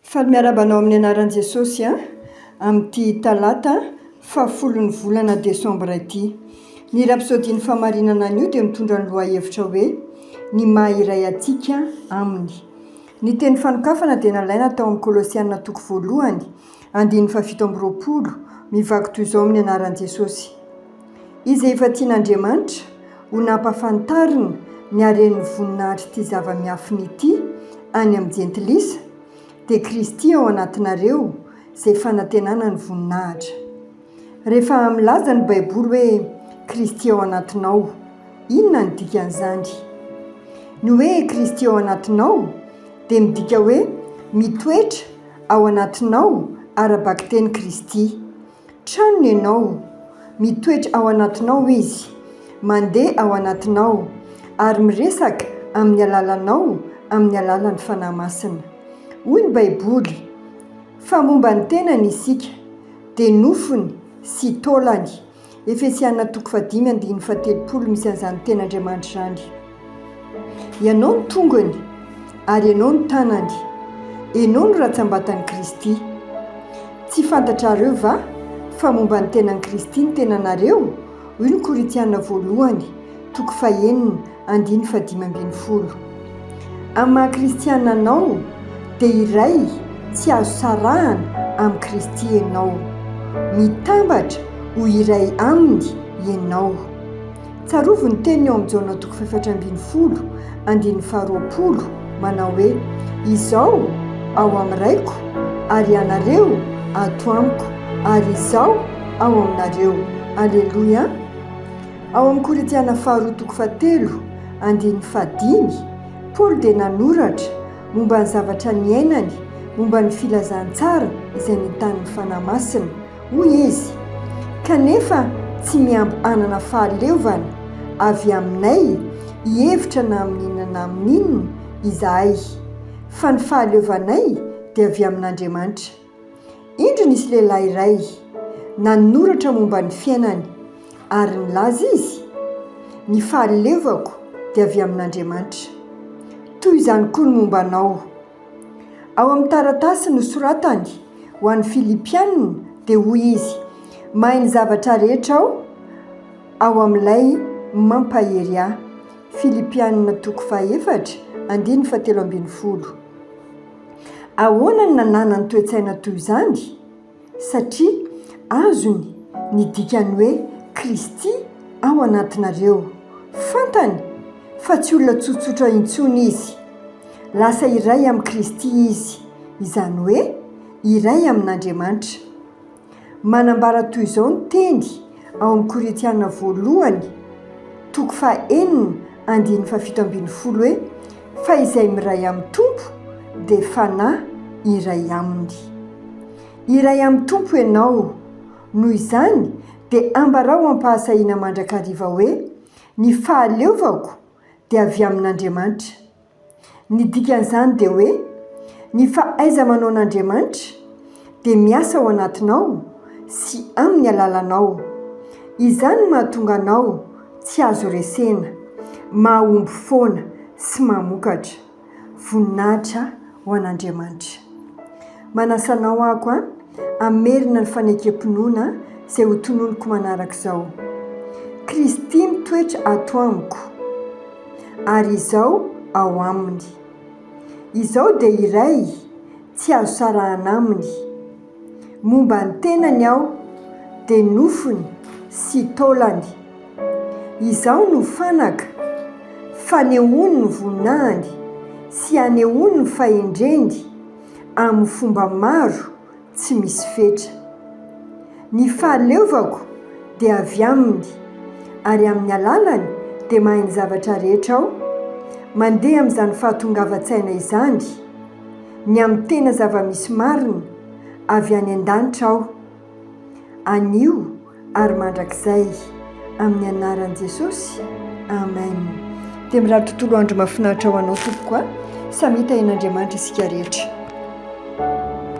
Faly miarahaba anao amin'ny anaran'i Jesosy a, amin'ity talata fahafolon'ny volana desambra ity. Ny Rapsodie-n'ny Fahamarinana anio dia mitondra ny lohahevitra hoe Ny maha iray antsika Aminy. Ny teny fanokafana dia nalaina tao amin'ny Kolosiana toko voalohany, andininy fahafito amby 20, mivaky toy izao amin'ny anaran'i Jesosy. Izay efa tian'Andriamanitra ho nampahafantarina ny haren'ny voninahitr'ity zava-miafina ity any amin'ny Jentilisa, dia Kristy ao anatinareo, izay fanantenana ny voninahitra. Rehefa milaza ny Baiboly hoe Kristy ao anatinao, inona no dikan'izany? Ny hoe Kristy ao anatinao dia midika hoe mitoetra ao anatinao ara-bakiteny Kristy. Tranony ianao, mitoetra ao anatinao Izy, mandeha ao anatinao, ary miresaka amin'ny alalanao amin'ny alalan'ny Fanahy Masina. Hoy ny Baiboly, Fa momba ny tenany isika, dia nofony sy taolany. Efesiana toko fahadimy andininy fahatelopolo misy an'izany tenin'Andriamanitra izany. Ianao no tongony, ary ianao no tanany. Ianao no rantsambatan'i Kristy. Tsy fantatrareo va fa momba ny tenan'i Kristy ny tenanareo? Hoy ny Korintiana voalohany, toko fahenina, andininy fahadimy ambin'ny folo. Amin'ny maha kristiana anao, dia iray tsy azo sarahana amin'i Kristy ianao. Mitambatra ho iray aminy ianao. Tsarovy ny teniny ao amin'ny Jaona toko fahefatra ambin'ny folo, andininy faharoapolo, manao hoe, Izao ao amin'ny Raiko, ary ianareo ato amiko, ary Izaho ao aminareo. Aleloia! Ao amin'ny Korintiana faharoa toko fahatelo, andininy fahadimy, Paoly dia nanoratra momba ny zavatra niainany momba ny filazantsara izay nentanin'ny Fanahy Masina. Hoy izy, Kanefa tsy mihambo hanana fahaleovana avy aminay hihevitra na amin'inona na amin'inona izahay, fa ny fahaleovanay dia avy amin'Andriamanitra. Indro nisy lehilahy iray nanoratra momba ny fiainany, ary nilaza izy, Ny fahaleovako dia avy amin'Andriamanitra. Toy izany koa ny momba anao. Ao amin'ny taratasy nosoratany ho an'ny Filipiana dia hoy izy, Mahay ny zavatra rehetra aho ao amin'ilay mampahery ahy. Filipiana toko fahaefatra, andininy fahatelo ambin'ny folo. Ahoana no nananany toe-tsaina toy izany? Satria azony ny dikan'ny hoe Kristy ao anatinareo. Fantany fa tsy olona tsotsotra intsony izy. Lasa iray amin'i Kristy izy, izany hoe iray amin'Andriamanitra. Manambara toy izao ny teny ao amin'ny Korintiana voalohany, toko fahenina, andininy fahafito ambin'ny folo hoe, Fa izay miray amin'ny Tompo dia fanahy iray aminy. Iray amin'ny Tompo ianao, noho izany dia ambarao am-pahasahiana mandrakariva hoe, Ny fahaleovako dia avy amin'Andriamanitra. Ny dikan'izany dia hoe, ny fahaiza-manaon'Andriamanitra dia miasa ao anatinao sy amin'ny alalanao. Izany no mahatonga anao tsy azo resena, mahomby foana sy mamokatra. Voninahitra ho an'Andriamanitra. Manasa anao aho an, hamerina ny fanekem-pinoana izay ho tononiko manaraka izao. Kristy mitoetra ato amiko, ary izaho ao aminy. Izaho dia iray tsy azo sarahana aminy. Momba ny tenany aho dia nofony sy taolany. Izaho no fanaka, fanehoany ny voninahiny sy anehoany ny fahendreny amin'ny fomba maro tsy misy fetra. Ny fahaleovako dia avy aminy, ary amin'ny alalany dia mahay ny zavatra rehetra aho, mandeha amin'izany fahatongavan-tsaina izany, ny amin'ny tena zava-misy marina avy any an-danitra aho, anio ary mandrakizay, amin'ny anaran'i Jesosy, amen. Dia mirary tontolo andro mahafinaritra ho anao tompoko a! Samia tahian'Andriamanitra isika rehetra.